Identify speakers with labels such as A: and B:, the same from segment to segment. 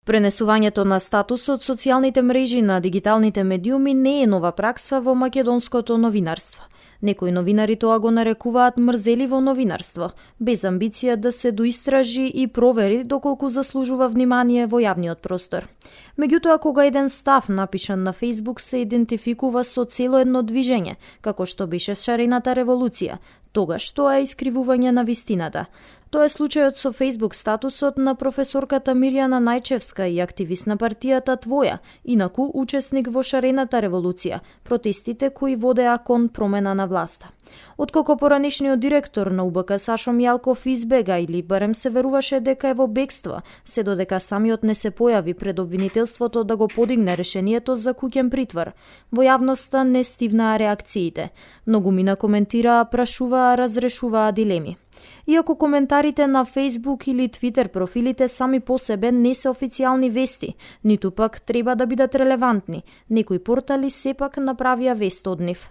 A: Пренесувањето на статус од социјалните мрежи на дигиталните медиуми не е нова пракса во македонското новинарство. Некои новинари тоа го нарекуваат мрзеливо новинарство, без амбиција да се доистражи и провери доколку заслужува внимание во јавниот простор. Меѓутоа, кога еден став напишан на Facebook се идентификува со цело едно движење, како што беше шарената револуција, тогаш тоа е искривување на вистината. Тоа е случајот со Facebook статусот на професорката Мирјана Најчевска и активист на партијата Твоја, инаку учесник во шарената револуција, протестите кои водеа кон промена на власта. Откако поранешниот директор на УБК Сашо Мјалков избега или барем се веруваше дека е во бегство, се додека самиот не се појави пред обвинителството да го подигне решението за куќен притвор. Во јавноста не стивнаа реакциите. Многумина коментираа, прашуваа, разрешуваа дилеми. Иако коментарите на Facebook или Twitter профилите сами по себе не се официјални вести, ниту пак треба да бидат релевантни, некои портали сепак направија вест од нив.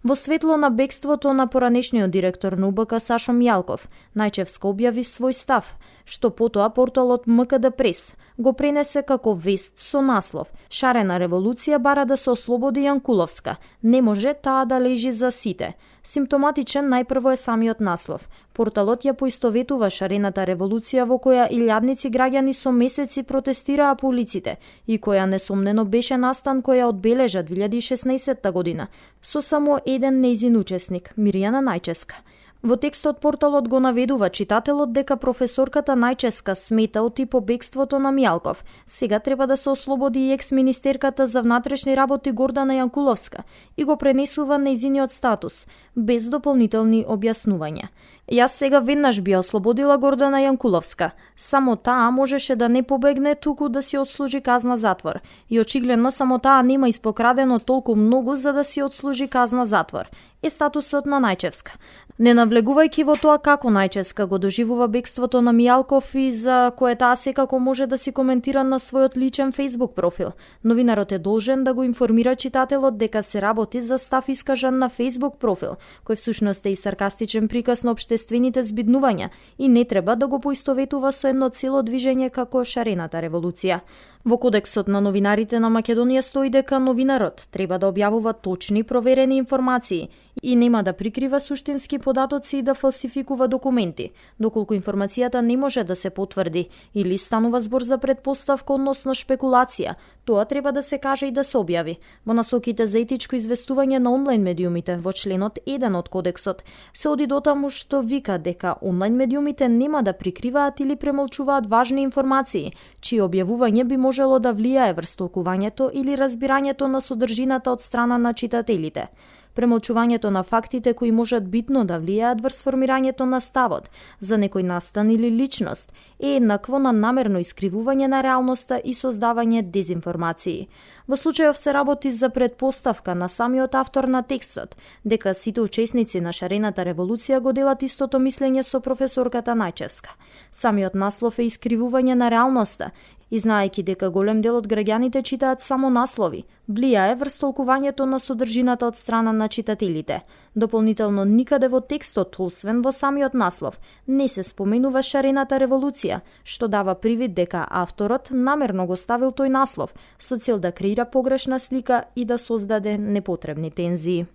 A: Во светло на бегството на поранешниот директор на УБК Сашо Мјалков, Најчевска објави свој став, што потоа порталот МКД Прес го пренесе како вест со наслов «Шарена револуција бара да се ослободи Јанкуловска, не може таа да лежи за сите». Симптоматичен најпрво е самиот наслов. Порталот ја поистоветува шарената револуција во која илјадници граѓани со месеци протестираа по улиците и која несомнено беше настан која одбележа 2016 година со само еден нејзин учесник, Мирјана Најчевска. Во текстот порталот го наведува читателот дека професорката Најчевска смета оти по бегството на Мјалков. Сега треба да се ослободи и екс-министерката за внатрешни работи Гордана Јанкуловска и го пренесува нејзиниот статус, без дополнителни објаснувања. Јас сега веднаш би ослободила Гордана Јанкуловска. Само таа можеше да не побегне, туку да си отслужи казна затвор. И очигледно само таа нема испокрадено толку многу за да си отслужи казна затвор. Е статусот на Најчевска. Не навлегувајќи во тоа како Најчевска го доживува бегството на Мјалков и за кое таа секако може да си коментира на својот личен Facebook профил, новинарот е должен да го информира читателот дека се работи за став искажан на Facebook профил, кој всушност е и саркастичен приказ на општествените збиднувања и не треба да го поистоветува со едно цело движење како шарената револуција. Во Кодексот на новинарите на Македонија стои дека новинарот треба да објавува точни проверени информации и нема да прикрива суштински податоци и да фалсификува документи, доколку информацијата не може да се потврди или станува збор за предпоставка односно шпекулација, тоа треба да се каже и да се објави. Во насоките за етичко известување на онлайн медиумите во членот 1 од Кодексот се оди дотаму што вика дека онлайн медиумите нема да прикриваат или премолчуваат важни информации, чие објавување би можело да влијае врз толкувањето или разбирањето на содржината од страна на читателите. Премолчувањето на фактите кои можат битно да влијаат врз формирањето на ставот за некој настан или личност е еднакво на намерно искривување на реалноста и создавање дезинформации. Во случајов се работи за предпоставка на самиот автор на текстот, дека сите учесници на шарената револуција го делат истото мислење со професорката Најчевска. Самиот наслов е искривување на реалноста и знаејќи дека голем дел од граѓаните читаат само наслови, влијае врз толкувањето на содржината од страна на читателите. Дополнително никаде во текстот, освен во самиот наслов, не се споменува шарената револуција, што дава привид дека авторот намерно го ставил тој наслов со цел да креира погрешна слика и да создаде непотребни тензии.